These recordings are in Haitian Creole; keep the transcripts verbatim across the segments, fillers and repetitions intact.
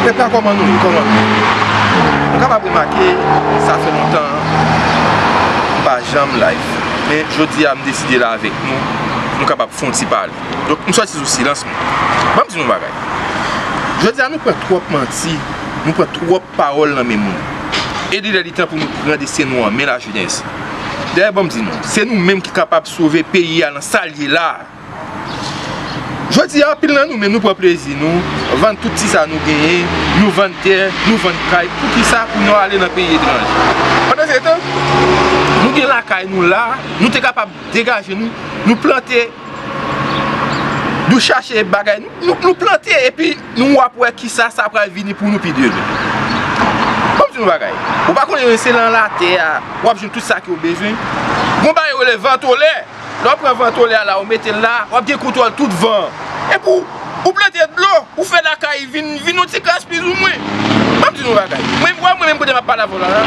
Pèp la, kòman nou ye? Kòman nou? Nou kapab remake, sa fè lontan m pa janm live. Men jodi a, m deside la avèk nou, pou nou kapab fè yon ti pale. Donk, m sòti sou silans mwen. Ban m di nou yon bagay. Jodi a, nou pran twòp manti, nou pran twòp pawòl nan men moun. E li lè li tan pou nou pran desten nou an men lajenès. Dayè, ban m di nou, se nou menm ki kapab sove peyi a nan sa l ye la. Jodi a, anpil nan nou menm, nou pran plezi nou, vann tout ti sa nou genyen, nou vann tè, nou vann kay. Poukisa pou nou ale nan peyi etranje? Pandansetan, nou gen lakay nou la, nou te kapab degaje nou, nou plante, nou chache bagay, nou, nou, nou plante, epi nou ap wè kisa sa pral vini pou nou pi demen. Ban m di nou bagay. Ou pa konnen se nan latè a, w ap jwenn tout sa ke w bezwen. Gon bagay yo rele vantolè. Lè w pran vantolè a la, ou mete l la, w ap gen kontwòl tout van an. Epi w, ou plante dlo, ou fè lakay vin, vin yon ti kras plizoumwen. Ban m di nou yon bagay. Mwen, mwen, mwen menm kote m ap pale avè w la, la.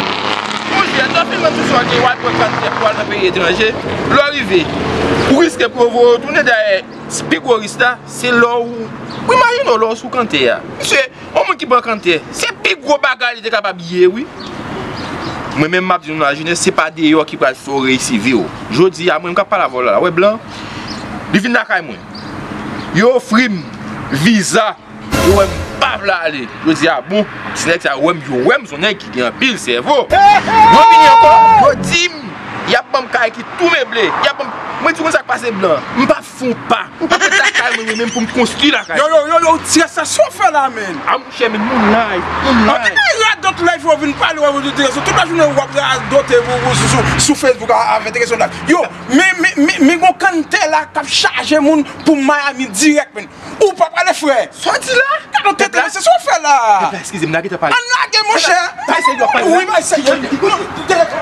Monchè, lè w fin vann tout sa w gen, w al pran kannantè pou w al nan peyi etranje. Lè w rive, ou riske pou yo voye w tounen dayè. Pi gwo risk la, se lè w, ou imajine w lè w sou kannantè a. Misye, yon moun ki pran kannantè, se pi gwo bagay li te kapab ye, wi. Mwen menm, m ap di nou lajenès, se pa deyò ki pral fè w reyisi vi w. Jodi a, mwen, m k ap pale avè w la, la, wè blan, li vin lakay mwen. Yo ofri m viza, yo wè m pa vle ale. Yo di, a bon, ti nèg sa yo wè m, yo wè m se yon nèg ki gen anpil sèvo. Yo vini ankò, yo di m, y ap ban m kay ki tou meble, y ap ban m, mwen di, konn sa k pase blan, m p ap fè yon pa. M p ap ret lakay mwen, mwen menm pou m konstwi lakay. Yo, yo, yo, yo, ti rès sa, sa w fè la, menn? A monchè, menn, moun live, moun live. Ann radòt live, yo vin pale, w ap radòt tout lajounen, w ap radòte pou, pou, sou, sou, sou Facebook a, avèk kesyon live. Yo, men, men, men, men gon kannantè la k ap chaje moun pou Miami dirèk, menn. Ou pa pale, frè. Sa w di la? Gade yon tèt la, se sa w fè la. Tèt la, eskize m, n a gentan pale. Ann lage, monchè. Bay sèl yo ap pale. Wi, bay sèl yo.